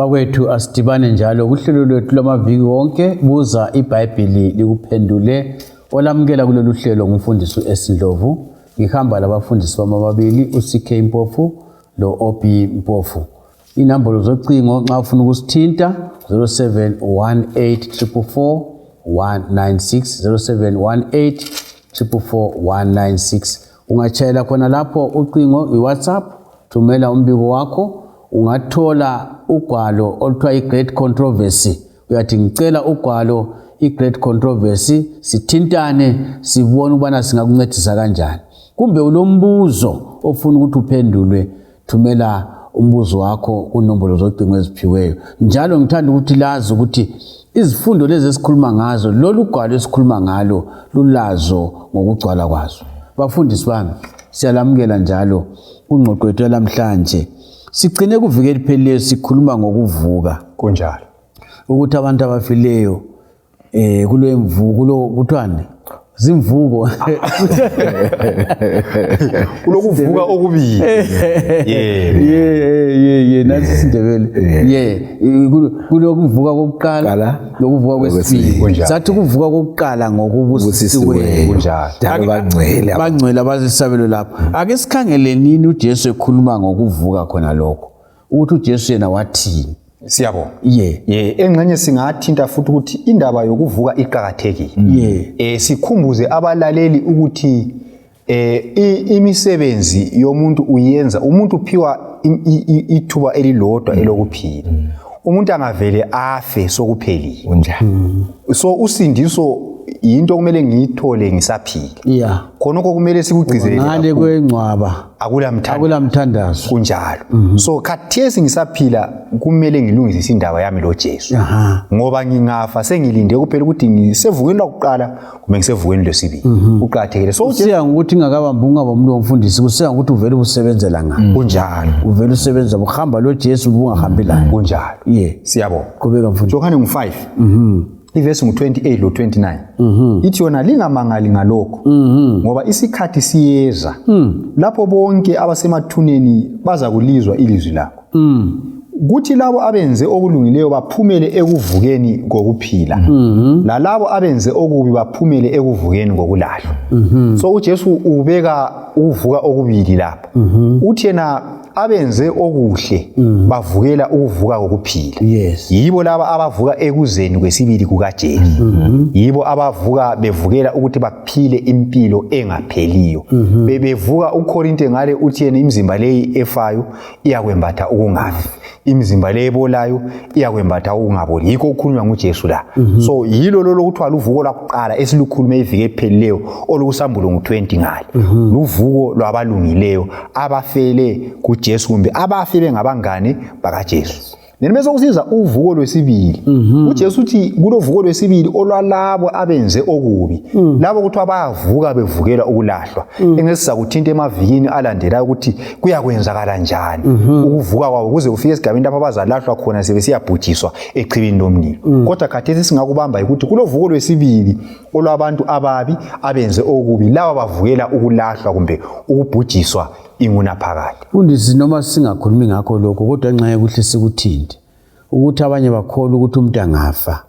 Bakwethu, asidibane njalo kuhlelo lwethu lwamaviki wonke, buza iBhayibhili likuphendule. Olamukela kulolu hlelo ngumfundisi u-S Ndlovu. Ngihamba labafundisi bami ababili, u-CK Mpofu lo-OB Mpofu. Inombolo zocingo nxa ufuna ukusithinta 0718 44196, 0718 44196. Ungatshayela khona lapho ucingo, i-WhatsApp, thumela umbiko wakho. Ungathola ugwalo oluthiwa i-Great Controversy, uyathi ngicela ugwalo i-Great Controversy, sithintane sibone ukubana singakuncedisa kanjani. Kumbe ulombuzo ofuna ukuthi uphendulwe, thumela umbuzo wakho kunombolo zocingo eziphiweyo. Njalo ngithanda ukuthi lazi ukuthi izifundo lezi esikhuluma ngazo, lolu gwalo esikhuluma ngalo lulazo ngokugcwala kwazo. Bafundisi bami, siyalamukela njalo kungxoxo yethu yalamhlanje. Sigcine kuviki eliphelileyo sikhuluma ngokuvuka. Kunjalo. Ukuthi abantu abafileyo kulemvuko, kulo kuthiwani? Zimvuko. Kulokuvuka okubili. Ye, nathi isiNdebele. Ye, kulokuvuka kokuqala lokuvuka kwesibili. Sathi ukuvuka kokuqala ngokubusisiweyo. Kunjalo. Njalo bangcwele. Bangcwele abazisabelo lapho. Ake sikhangele nini uJesu ekhuluma ngokuvuka khona lokho. Ukuthi uJesu yena wathini. Siyabonga. Ye. Ye, engxenye singathinta futhi ukuthi indaba yokuvuka iqakathekile. Ye. Sikhumbuze abalaleli ukuthi imisebenzi yomuntu uyenza, umuntu uphiwa ithuba elilodwa elokuphila. Umuntu angavele afe sokuphelile. Kunjalo. So usindiso yinto okumele ngiyithole ngisaphila. Yeah. Khonokho kumele sikugcizelele. Ngale kwengcwaba. Akula mthandazo. Akula mthandazo. Kunjalo. So khathesi ngisaphila kumele ngilungise indaba yami loJesu. Ngoba ngingafa sengilinde kuphela ukuthi ngisevukweni lwakuqala kumbe ngisevukweni lwesibili. Kuqakathekile. So kusiya ngokuthi ingakabambi ungaba umuntu womfundisi, kusiya ngokuthi uvele usebenzela ngaphi. Kunjalo. Uvele usebenza uhamba loJesu ubungahambi laye. Kunjalo. Yeah. Siyabonga. Qhubeka mfundisi. Johane ngu-5. Ivesi ngu-28 lo-29. Ithi yona lingamangali ngalokho, ngoba isikhathi siyeza lapho bonke abasemathuneni bazakulizwa ilizwi lakho. Kuthi labo abenze okulungileyo baphumele ekuvukeni kokuphila, lalabo abenze okubi baphumele ekuvukeni kokulahlwa. So uJesu ubeka ukuvuka okubili lapha. Uthi yena abenze okuhle bavukela ukuvuka kokuphila. Yes. Yibo laba abavuka ekuzeni kwesibili kukaJesu. Yibo abavuka bevukela ukuthi baphile impilo engapheliyo. Bebevuka uKorinte ngale uthi yena imizimba leyi efayo iyakwembatha ukungafi, imizimba leyi ebolayo iyakwembatha ukungaboli. Yikho okukhulunywa nguJesu la. So yilo lolo kuthiwa luvuko lwakuqala esilukhulume iviki ephelileyo olukusambulo ngu-20 ngale. Luvuko lwabalungileyo abafele kuJesu kumbe abafe bengabangane bakaJesu. Then bese kusiza uvuko lwesibili. uJesu uthi kulovuko lwesibili olwalabo abenze okubi. Labo kuthiwa bayavuka bevukela ukulahlwa. Engesiza kuthinta emavikini alandelayo ukuthi kuyakwenzakala njani ukuvuka kwabo kuze kufike esigabeni lapho abazalahlwa khona sebesiyabhujiswa echibini lomlilo. Kodwa khathesi singakubamba ukuthi kulovuko lwesibili olwabantu ababi abenze okubi, laba bavukela ukulahlwa kumbe ukubhujiswa ingunaphakade. Mfundisi, noma singakhulumi ngakho lokho, kodwa nxa kuhle sikuthinte ukuthi abanye bakholwa ukuthi umuntu angafa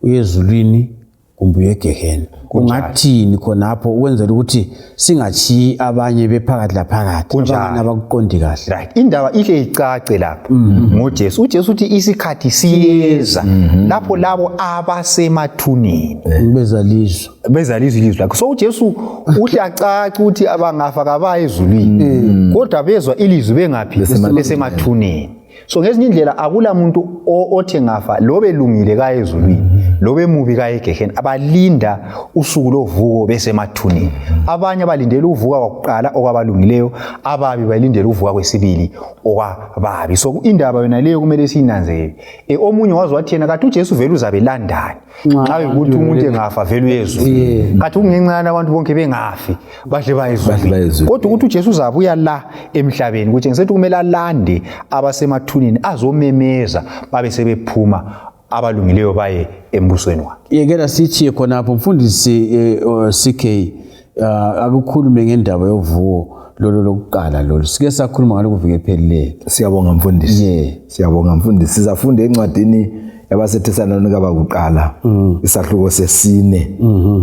uye ezulwini kumbe uye egehena. Ungathini khonapho ukwenzela ukuthi singatshiyi abanye bephakathi laphakathi, abanye abakuqondi kahle? Right. Indaba ihle icace lapha ngoJesu. uJesu uthi isikhathi siyeza lapho labo abasemathuneni bezalizwa bezalizwa ilizwi lakhe. So uJesu uhle acace ukuthi abangafa kabayi ezulwini, kodwa bezwa ilizwi bengaphi? Besemathuneni. So ngezinye indlela akula muntu othe ngafa lobe lungile kaye ezulwini, lobe mubi kaye egeheni. Abalinda usuku lovuko besemathuneni. Abanye abalindela uvuka kwakuqala okwabalungileyo, ababi balindela uvuka kwesibili okwababi. So indaba yona leyo kumele siyinanzelele. Omunye wazi wathi yena kathi uJesu vele uzabe landani nxa ukuthi umuntu engafa vele uyezulwini. Kathi kungencane abantu bonke bengafi bahle bayezulwini. Kodwa ukuthi uJesu uzabuya la emhlabeni kutshengisa ukuthi kumele alande abasemathuneni azomemeza babe sebephuma abalungileyo baye embusweni wakhe. Yekela sitshiye khonapho mfundisi CK, akukhulume ngendaba yovuko. lolo lokuqala lolu sike sakhuluma ngalo kuviki ephelileyo. Siyabonga mfundisi. Yeah. Siyabonga mfundisi. Sizafunda encwadini yabaseThesalonika bakuqala isahluko sesine.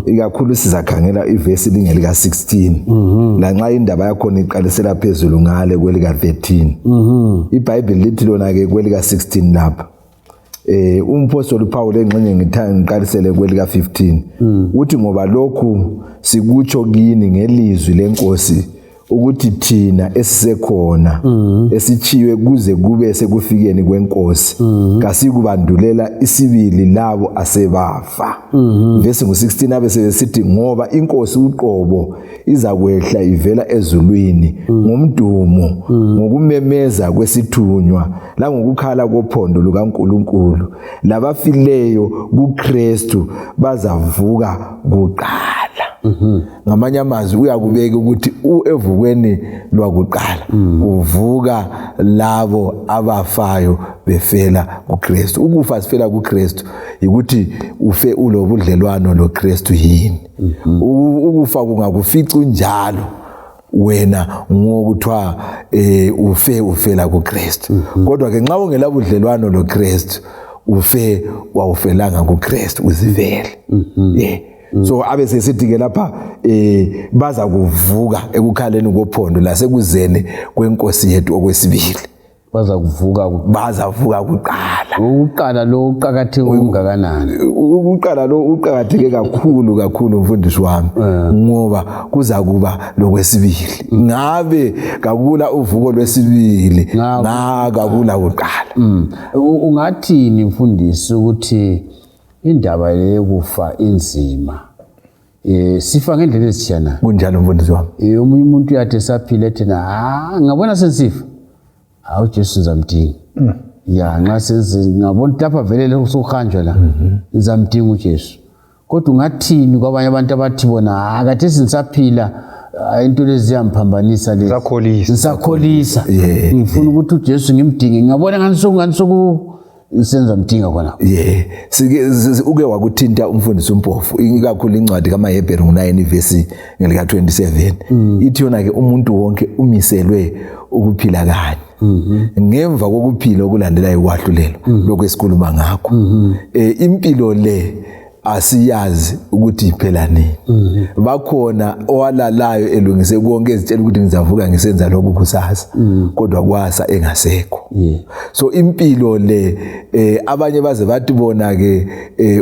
Ikakhulu sizakhangela ivesi lingelika 16. Lanxa indaba yakhona iqalisela phezulu ngale kwelika 13. IBhayibheli lithi lona ke kwelika 16 lapha. Umpostoli uPaul engxenye ngithanda ngiqalisele kwelika 15. Uthi ngoba lokhu sikutsho kini ngelizwi lenkosi ukuthi thina esisekhona esitshiywe kuze kube sekufikeni kwenkosi kasikubandulela isibili labo asebafa. Verse ngu-16 abe sebesithi ngoba inkosi uqobo izakwehla ivela ezulwini ngomdumo, ngokumemeza kwesithunywa langokukhala kophondo lukaNkulunkulu, labafileyo kuKristu bazavuka kuqala. Ngamanye amazwi uyakubeka ukuthi evukweni lwakuqala kuvuka labo abafayo befela kuKristu. Ukufa sifela kuKristu yikuthi ufe ulobudlelwano loKristu yini. Ukufa kungakufica unjalo wena ngokuthiwa ufe ufela kuKristu. Kodwa ke nxa ungela budlelwano loKristu ufe wawufelanga kuKristu, uzifele. So abe sesithi ke lapha baza kuvuka ekukhaleni kophondo lasekuzeni kwenkosi yethu okwesibili. Baza kuvuka Bazavuka kuqala. Ukuqala lo uqakatheke okungakanani? Ukuqala lo uqakatheke kakhulu kakhulu mfundisi wami, ngoba kuza kuba lokwesibili. Ngabe kakula uvuko lwesibili, ngakakula kuqala. Ungathini mfundisi ukuthi indaba le yokufa inzima? Sifa ngendlela ezitshiyanayo. Kunjalo mfundisi wami. Omunye umuntu uyathi esaphila ethi na ngabona sensifa, hawu Jesu ngizamdinga. Ya, nxa ngabona lapha vele sokuhanjwa la, ngizamdinga uJesu. Kodwa ungathini kwabanye abantu abathi bona khathesi ngisaphila, into lezi ziyamphambanisa lezi. Ngisakholisa. Ngisakholisa. Ngifuna ukuthi uJesu ngimdinge, ngabona ngani soku senza mdinga khona. Yeah, sike uke wakuthinta umfundisi uMpofu, ikakhulu incwadi kaMahebheru ngo-9 ivesi ngelika 27 ithi yona ke umuntu wonke umiselwe ukuphila kanye, ngemva kokuphila okulandelayo ukwahlulelwa. Lokho esikhuluma ngakho, impilo le asiyazi ukuthi iphela nini. Bakhona owalalayo elungise konke ezitshela ukuthi ngizavuka ngisenza lokhu kusasa, kodwa kwasa engasekho. So impilo le, abanye baze bathi bona ke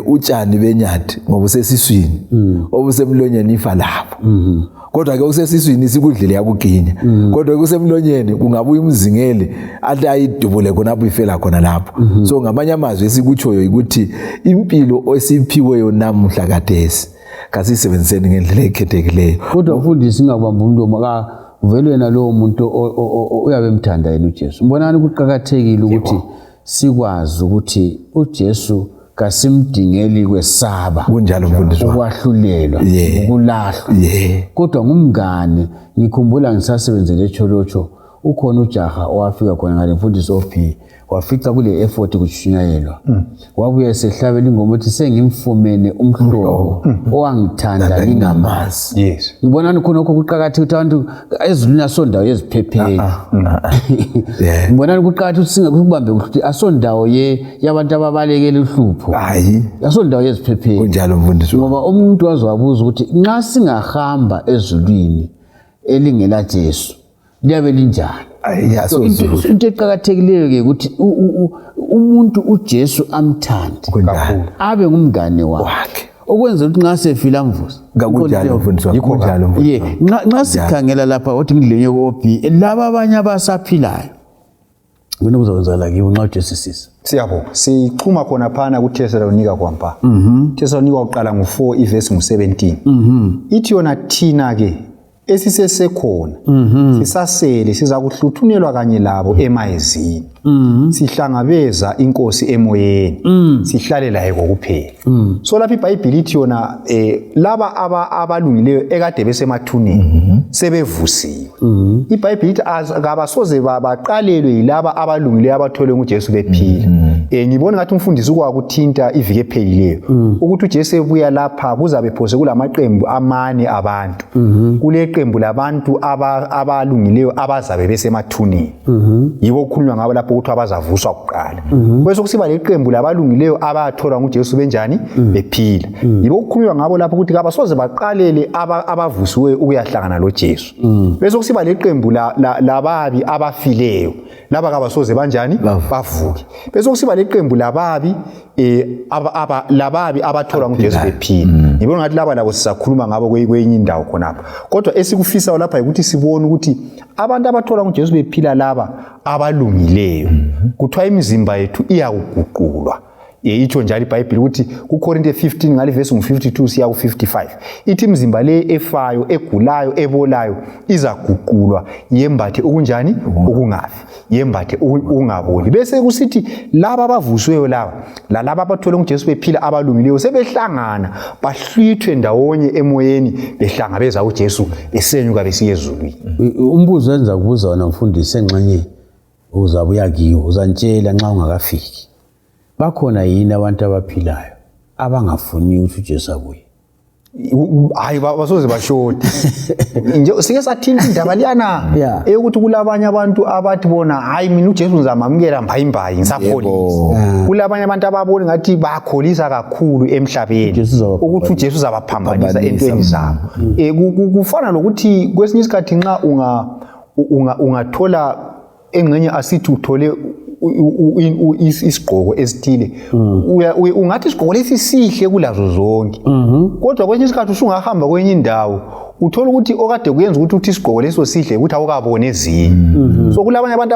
utshani benyathi ngoba usesiswini, obusemlonyeni ifa lapho. Kodwa ke usesiswini sikudlile yakuginya, kodwa kusemlonyeni kungabuya umzingeli athi ayidubule khonapho, ifela khona lapho. So ngamanye amazwi esikutshoyo ukuthi impilo esiphiweyo namuhla kathesi kasiyisebenziseni ngendlela ekhethekileyo. Kodwa mfundisi, ngingakubamba umlomo, ka vele wena lowo muntu uyabe emthanda yena uJesu. Mbonani kuqakathekile ukuthi sikwazi ukuthi uJesu kasimdingeli kwesaba Kunjalo mfundisi wami. ukwahlulelwa, ukulahlwa, kodwa ngumngane. Ngikhumbula ngisasebenzele eTsholotsho, ukhona ujaha owafika khona ngale mfundisi OP, wafica kule effort kushunyayelwa, wabuya sehlabela ingoma ethi sengimfumene umhlobo owangithanda ngingamazi. Ngibonani khonokho kuqakatheke ukuthi abantu ezulwini asondawo yeziphepheli. Ngibonani kuqakatheke ukuthi singakubambe kuhle ukuthi asondawo yabantu ababalekela uhlupho, Hayi. asondawo yeziphepheli. Kunjalo mfundisi wami. Ngoba umuntu waze wabuza ukuthi nxa singahamba ezulwini elingela Jesu liyabe linjani? Ayi, So, asozulu. Into eqakathekileyo-ke ukuthi umuntu uJesu amthande, Kunjalo. abe ngumngane wakhe, Wakhe. ukwenzela ukuthi nxa sefile amvuze. Kakunjalo mfundisi wami. Kunjalo mfundisi Ye, wami. Nxa sikhangela lapha uthi ngidlenye ku-OB, laba abanye abasaphilayo yini kuzokwenzakala kibo nxa uJesu sisa? Siyabonga. Sixhuma khona phana kuThesalonika kwampa. Thesalonika uqala ngo-4 ivesi ngo-17. Ithi yona thina ke esisesekhona sisasele sizakuhluthunelwa kanye labo emayezini, sihlangabeza inkosi emoyeni, sihlale laye kokuphela. So lapha iBhayibhili ithi yona laba abalungileyo ekade besemathuneni sebevusiwe, iBhayibhili ithi kabasoze baqalelwe yilaba abalungileyo abatholwe nguJesu bephila. Ngibona ngathi umfundisi ukwakuthinta iviki ephelileyo ukuthi uJesu ebuya lapha kuzabe phose kulamaqembu amane abantu. Kuleqembu labantu abalungileyo abazabe besemathuneni. Yibo okukhulunywa ngabo lapho ukuthi abazavuswa kuqala. Bese kusiba leqembu labalungileyo abatholwa nguJesu benjani bephila. Yibo okukhulunywa ngabo lapho ukuthi kabasoze baqalele abavusiweyo ukuyahlangana loJesu. Bese kusiba leqembu lababi abafileyo. Laba kabasoze banjani bavuke. Bese kusiba leqembu lababi lababi abatholwa nguJesu bephila. Ngibona ngathi laba labo sisakhuluma ngabo kwenye indawo khonapha. Kodwa esikufisayo lapha ukuthi sibone ukuthi abantu abatholwa nguJesu bephila laba abalungileyo kuthiwa imizimba yethu iyakuguqulwa. Itsho njalo iBhayibhili ukuthi kuKorinte 15 ngale verse ngu-52 siya ku-55 ithi imizimba le efayo, egulayo, ebolayo izaguqulwa yembathe okunjani? Ukungafi, yembathe ukungaboli. Bese kusithi laba abavusiweyo laba lalaba abathole nguJesu bephila abalungileyo sebehlangana bahlwithwe ndawonye emoyeni behlangabeza uJesu besenyuka besiya ezulwini. Umbuzo enza kubuza wona mfundisi, engxenye uzabuya kiwo, uzantshela nxa ungakafiki. Bakhona yini abantu abaphilayo abangafuni ukuthi uJesu abuye? Hayi, basoze bashode. Nje sike sathinta indaba liyana eyokuthi kulabanye abantu abathi bona hayi mina uJesu ngizamamukela mbayimbayi ngisakholisa. Kulabanye abantu ababona ngathi bakholisa kakhulu emhlabeni ukuthi uJesu uzabaphambanisa entweni zabo. Kufana nokuthi kwesinye isikhathi nxa ungathola engxenye asithi uthole isigqoko esithile, ungathi isigqoko lesi sihle kulazo zonke, kodwa kwesinye isikhathi usungahamba kwenye indawo uthola ukuthi okade kuyenza ukuthi uthi isigqoko leso sihle ukuthi awukaboni ezinye. So kulabanye abantu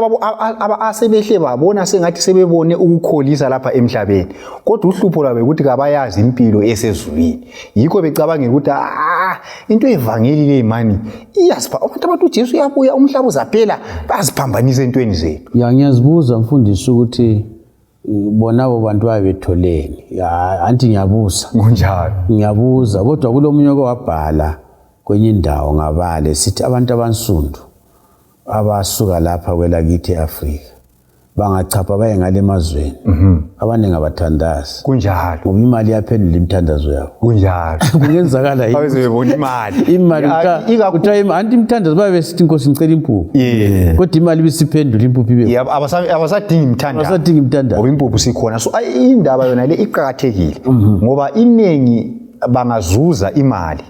asebehle babona sengathi sebebone ukukholisa lapha emhlabeni, kodwa uhlupho lwabo ukuthi kabayazi impilo esezulwini. Yikho becabangela ukuthi into evangeli le mani iyasipha abantu abantu uJesu uyabuya umhlaba uzaphela, baziphambanisa entweni zethu. Ya, ngiyazibuza mfundisi ukuthi bona abo bantu babe betholeni. Ya, anti ngiyabuza. Kunjalo. Ngiyabuza, kodwa kulomunye owabhala kwenye indawo ngabale sithi abantu abansundu abasuka lapha kwelakithi eAfrika bangachapha baye ngale emazweni, abaningi abathandazi. Kunjalo. Ngoba imali iyaphendula imithandazo yabo. Kunjalo. Kungenzakala yini? Baze bebona imali. Imali kuthiwa anti imithandazo babe besithi Nkosi ngicela impuphu. Kodwa imali ibisiphendula impuphu ibe. Abasadingi imithandazo. Abasadingi imithandazo. Ngoba impuphu sikhona. So indaba yona le iqakathekile ngoba iningi bangazuza imali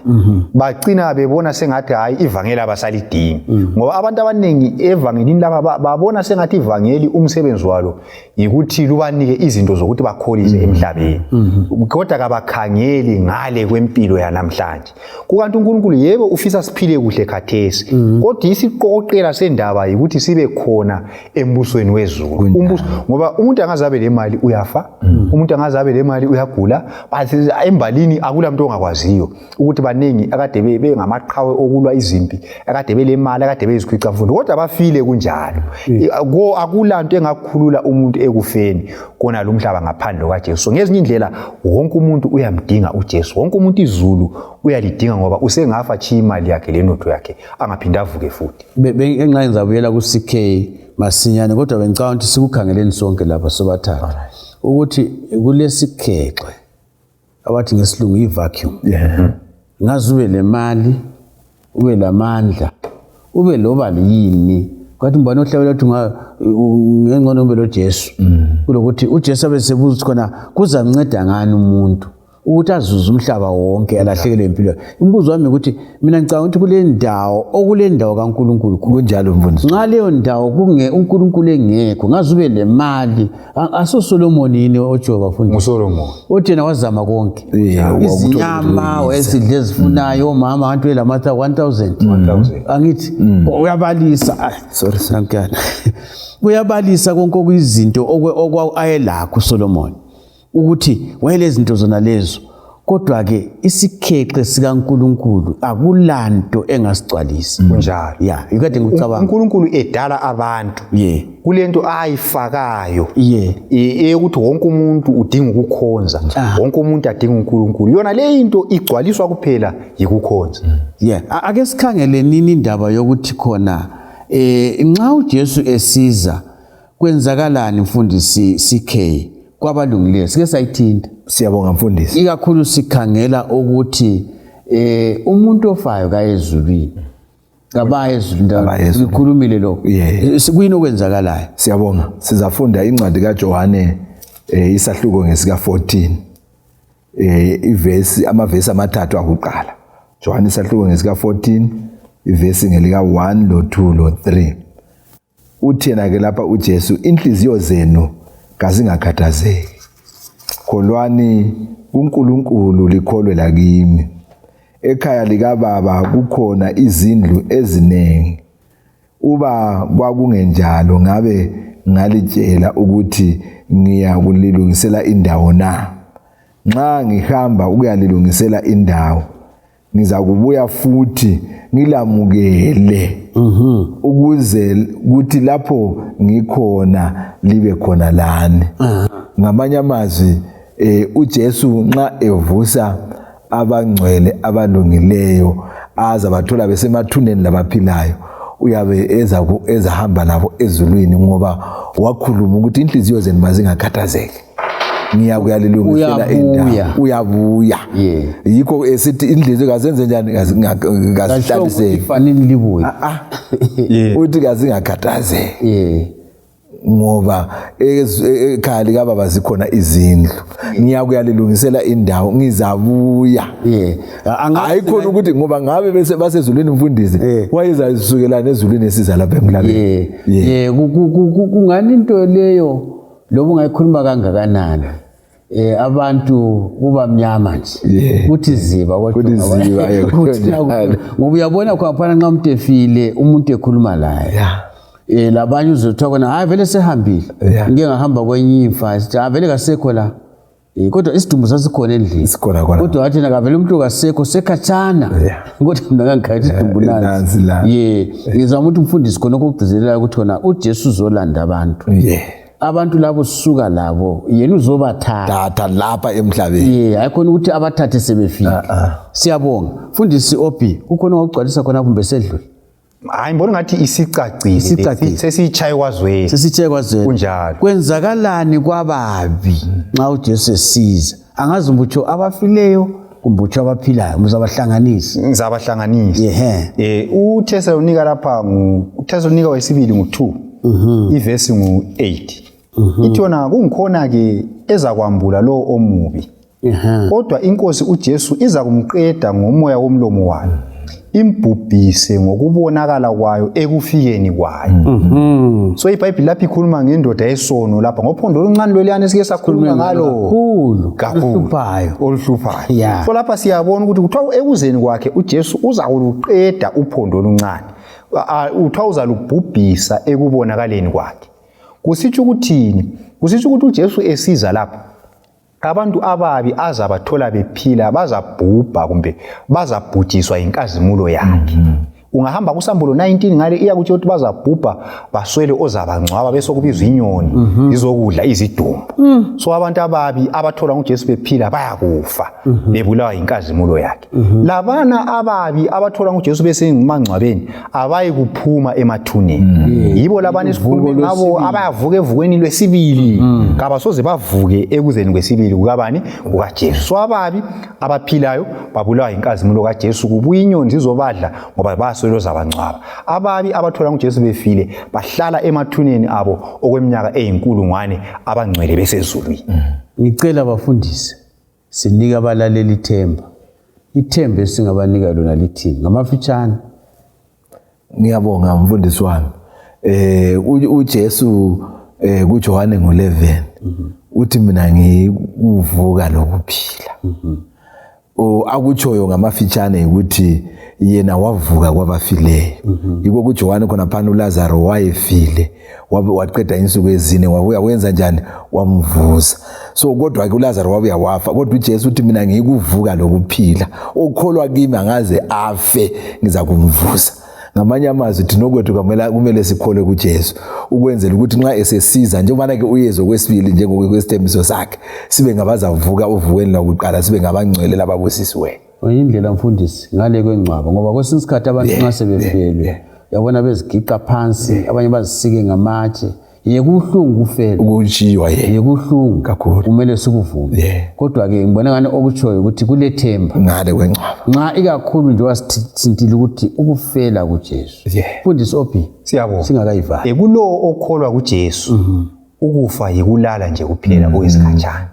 bagcina bebona sengathi hayi ivangeli abasalidingi, ngoba abantu abaningi evangelini laba babona sengathi ivangeli umsebenzi walo yikuthi lubanike izinto zokuthi bakholise emhlabeni, kodwa kabakhangeli ngale kwempilo yanamhlanje. Kukanti uNkulunkulu yebo ufisa siphile kuhle khathesi, kodwa isiqoqela sendaba yikuthi sibe khona embusweni wezulu. Umbuso, ngoba umuntu angazabe le mali uyafa, umuntu angazabe le mali uyagula. Embalini akula muntu ongakwaziyo ukuthi baningi akade bengamaqhawe okulwa izimpi, akade bele mali, akade beyizikhwicamfundo, kodwa bafile kunjalo. Akula nto engakhulula umuntu ekufeni kona lo mhlaba ngaphandle kwaJesu. So ngezinye indlela wonke umuntu uyamdinga uJesu, wonke umuntu izulu uyalidinga, ngoba usengafa chiya imali yakhe lenotho yakhe angaphinde avuke futhi. Enxa ngizabuyela ku-CK masinyane, kodwa bengicabanga ukuthi sikukhangeleni sonke lapha sobathathu ukuthi kulesikhexe abathi ngesilungu i-vacuum. Ngaze ube lemali, ube lamandla, ube loba yini, kwathi mbona ohlabela ukuthi ngengcono ube loJesu kulokuthi uJesu abe sebuza ukuthi khona kuzamnceda ngani umuntu ukuthi azuze umhlaba wonke alahlekelwe impilo. Umbuzo wami ukuthi mina ngicabanga ukuthi kule ndawo okule ndawo kaNkulunkulu kunjalo mfundisi. Nxa leyo ndawo kunge uNkulunkulu engekho, ngaze ube lemali. AsoSolomon yini otsho bafundisi? NguSolomon. Uthi yena wazama konke. Izinyama wayesidla ezifunayo, omama abantu belamatha 1000. Angithi uyabalisa. Sorry sankana. Uyabalisa konke okuyizinto ayelakho uSolomon. Ukuthi wayelezinto zona lezo, kodwa ke isikhexe sikaNkulunkulu akulanto engasigcwalisa. Kunjalo. Ya, ikade ngicabanga. uNkulunkulu edala abantu. Kulento ayifakayo. Eyokuthi wonke umuntu udinga ukukhonza, wonke umuntu adinga uNkulunkulu. Yona le into igcwaliswa kuphela yikukhonza. Ake sikhangele nini indaba yokuthi khona nxa uJesu esiza. Kwenzakalani mfundisi CK kwabalungileyo? Sike sayithinta. Siyabonga mfundisi. Ikakhulu sikhangela ukuthi umuntu ofayo kayezulwini. Kabaye ezulwini. Sikhulumile lokho. Kuyini okwenzakalayo? Siyabonga. Sizafunda incwadi kaJohane isahluko ngesika 14. Ivesi amavesi amathathu akuqala. Johane isahluko ngesika 14 ivesi ngelika 1 lo 2 lo 3. Uthi yena ke lapha uJesu, inhliziyo zenu kazingakhathazeki. Kholwani kuNkulunkulu likholwe lakimi. Ekhaya likaBaba kukhona izindlu eziningi. Uba kwakungenjalo ngabe ngalitshela ukuthi ngiya kulilungisela indawo na? Nxa ngihamba ukuyalilungisela indawo, ngizakubuya futhi ngilamukele ukuze kuthi lapho ngikhona libe khona lani. Ngamanye amazwi uJesu nxa evusa abangcwele abalungileyo aza bathola besemathuneni labaphilayo, uyabe ezahamba labo ezulwini, ngoba wakhuluma ukuthi inhliziyo zenu mazingakhathazeki, ngiyakuyalilungisela indawo. Uyabuya. Yikho esithi inhliziyo kazenze njani? Kazihlaliseki. Fanele libuye. Uthi kazingakhathazeki. Ngoba ekhaya likababa zikhona izindlu, ngiyakuyalilungisela indawo, ngizabuya. Hayi khona ukuthi ngoba ngabe bese basezulwini mfundisi, wayezasukelana ezulwini esiza lapha emhlabeni. Kungani into leyo loba ungayikhuluma kangakanani, abantu kuba mnyama nje, kuthi ziba, kuthi ziba, ngoba uyabona khona nxa umuntu efile, umuntu ekhuluma laye, labanye uzothiwa khona hayi vele sehambile, ngike ngahamba kwenye imfa, sithi hayi vele kasekho la, kodwa isidumbu sasikhona endlini, kodwa wathi nakavele umuntu kasekho sekhatshana, kodwa mina ngangikhathi isidumbu nansi. Ngizama ukuthi umfundisi khona okugcizelela ukuthi khona uJesu uzolanda abantu. Abantu labo sisuka labo, yena uzobathatha lapha emhlabeni. Hayikhona ukuthi abathathe sebefika. Siyabonga mfundisi Obi, kukhona okugcwalisa khona kumbe sedlule? Hayi, ngibona ngathi isicacile, sesitshaye kwazwela. Sesitshaye kwazwela. Kunjalo. Kwenzakalani kwababi nxa uJesu esiza? Angazi umbutsho abafileyo kumbe utsho abaphilayo, muzabahlanganisa. Ngizabahlanganisa. uThesalonika lapha uThesalonika wesibili ngu-2 ivesi ngu-8. Ithi yona kungikhona ke ezakwambula lo omubi. Kodwa inkosi uJesu iza kumqeda ngomoya womlomo wayo, imbhubhise ngokubonakala kwayo ekufikeni kwayo. So iBhayibheli lapha ikhuluma ngendoda yesono lapha ngophondo oluncane lweliyana esike sakhuluma ngalo kakhulu, oluhluphayo. Oluhluphayo. So lapha siyabona ukuthi kuthiwa ekuzeni kwakhe uJesu uza kuluqeda uphondo oluncane, kuthiwa uzalubhubhisa ekubonakaleni kwakhe. Kusitsho ukuthini? Kusitsho ukuthi uJesu esiza lapha, abantu ababi azabathola bephila bazabhubha kumbe bazabhujiswa inkazimulo yakhe. Ungahamba kusambulo 19 ngale iyakutsho ukuthi bazabhubha baswele ozabangcwaba, bese kubizwa inyoni izokudla izidumbu. So abantu ababi abathola nguJesu bephila bayakufa bebulawa inkazimulo yakhe. Labana ababi abathola nguJesu besengumangcwabeni abayi kuphuma emathuneni. Yibo labana esikhulume ngabo abayavuka evukweni lwesibili, kabasoze bavuke ekuzeni kwesibili kukabani? KukaJesu. So ababi abaphilayo babulawa inkazimulo kaJesu, kubuya inyoni zizobadla ngoba baswele ozabangcwaba. Ababi abathola nguJesu befile bahlala emathuneni abo okweminyaka eyinkulungwane, abangcwele besezulwini. Ngicela bafundisi sinike abalaleli ithemba. Ithemba esingabanika lona lithini ngamafitshane? Ngiyabonga mfundisi wami. uJesu kuJohane ngo11 uthi mina ngikuvuka lokuphila. Akutshoyo ngamafitshane ukuthi yena wavuka kwabafileyo. Yikho kuJohane khona phana uLazaro wayefile, waqeda insuku ezine, wabuya wenza njani? Wamvusa. So kodwa ke uLazaro wabuya wafa, kodwa uJesu uthi mina ngikuvuka lokuphila, okholwa kimi angaze afe ngizakumvusa. Ngamanye amazwi thina okwethu kumele sikholwe kuJesu ukwenzela ukuthi nxa esesiza, njengoba ke uyeza okwesibili njengokwesithembiso sakhe, sibe ngabazavuka uvukweni lwakuqala, sibe ngabangcwele lababusisiweyo. Indlela mfundisi ngale kwengcwaba, ngoba kwesinye isikhathi abantu nxa sebefelwe uyabona bezigiqa phansi, abanye bazisike ngamatshe. Yekubuhlungu ukufela. Ukushiywa ye. Yekubuhlungu Kakhulu. Kumele sikuvume. Yeah. Kodwa ke ngibona ngani okutshoyo ukuthi kulethemba. Ngale kwengcwaba. Nxa ikakhulu nje wasithintile ukuthi ukufela kuJesu. Yeah. Mfundisi Ophi. Siyabonga. Singakayivali. Kulowo okholwa kuJesu. Ukufa yikulala nje kuphela okwesikhatshana.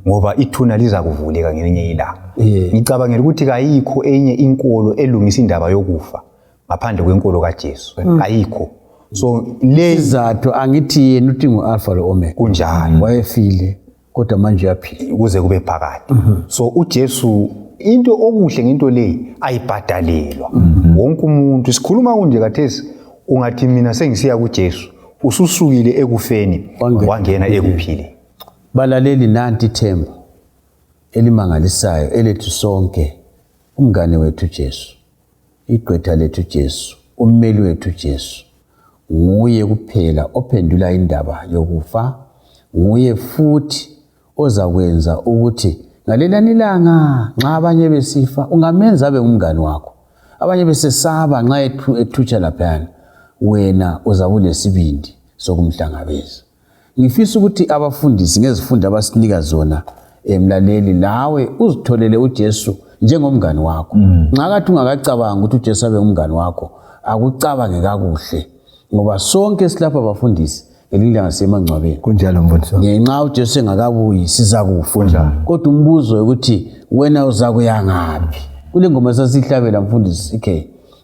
Ngoba ithuna lizakuvuleka ngelinye ilanga. Yeah. Ngicabangela ukuthi kayikho enye inkolo elungisa indaba yokufa ngaphandle kwenkolo kaJesu. Kayikho. So le Izathu angithi yena uthi ngu-Alpha lo-Omega. Kunjalo. Wayefile kodwa manje uyaphila. Kuze kube phakade. So uJesu into okuhle ngento leyi ayibhadalelwa. Wonke umuntu sikhuluma kunje kathesi ungathi mina sengisiya kuJesu ususukile ekufeni wangena ekuphileni. Balaleli, nanti ithemba elimangalisayo elethu sonke, umngane wethu Jesu, igqwetha lethu Jesu, ummeli wethu Jesu. Nguye kuphela ophendula indaba yokufa, nguye futhi ozakwenza ukuthi ngalelani ilanga nxa abanye besifa ungamenza abe ngumngane wakho. Abanye besesaba nxa ethutsha laphayana, wena uzabe ulesibindi sokumhlangabeza. Ngifisa ukuthi abafundisi ngezifundo abasinika zona emlaleli, lawe uzitholele uJesu njengomngane wakho. Nxa kathi ungakacabanga ukuthi uJesu abe ngumngane wakho, akucabange kakuhle, ngoba sonke silapha bafundisi ngelinye ilanga siye emangcwabeni. Kunjalo mfundisi. Ngenxa uJesu engakabuyi sizakufa. Kodwa umbuzo ukuthi wena uzakuya ngaphi? Kule ngoma sasihlabela mfundisi CK,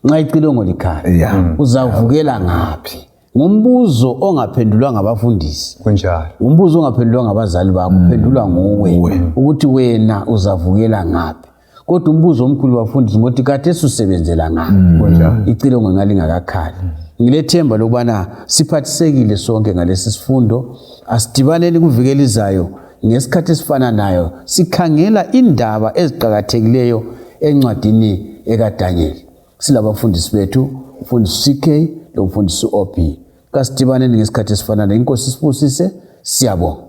nxa icilongo likhala, uzavukela ngaphi? Ngumbuzo ongaphendulwa ngabafundisi. Kunjalo. Ngumbuzo ongaphendulwa ngabazali bakho, uphendulwa nguwe ukuthi wena uzavukela ngaphi. Kodwa umbuzo omkhulu wabafundisi ngothi kade susebenzela ngaphi? Icilongo ngalingakakhali. Ngilethemba lokubana siphathisekile sonke ngalesi sifundo. Asidibaneni kuviki elizayo ngesikhathi esifananayo sikhangela indaba eziqakathekileyo encwadini ekaDaniel. Silabafundisi bethu, umfundisi CK lomfundisi OB. Kasidibaneni ngesikhathi esifananayo. Inkosi sibusise, siyabonga.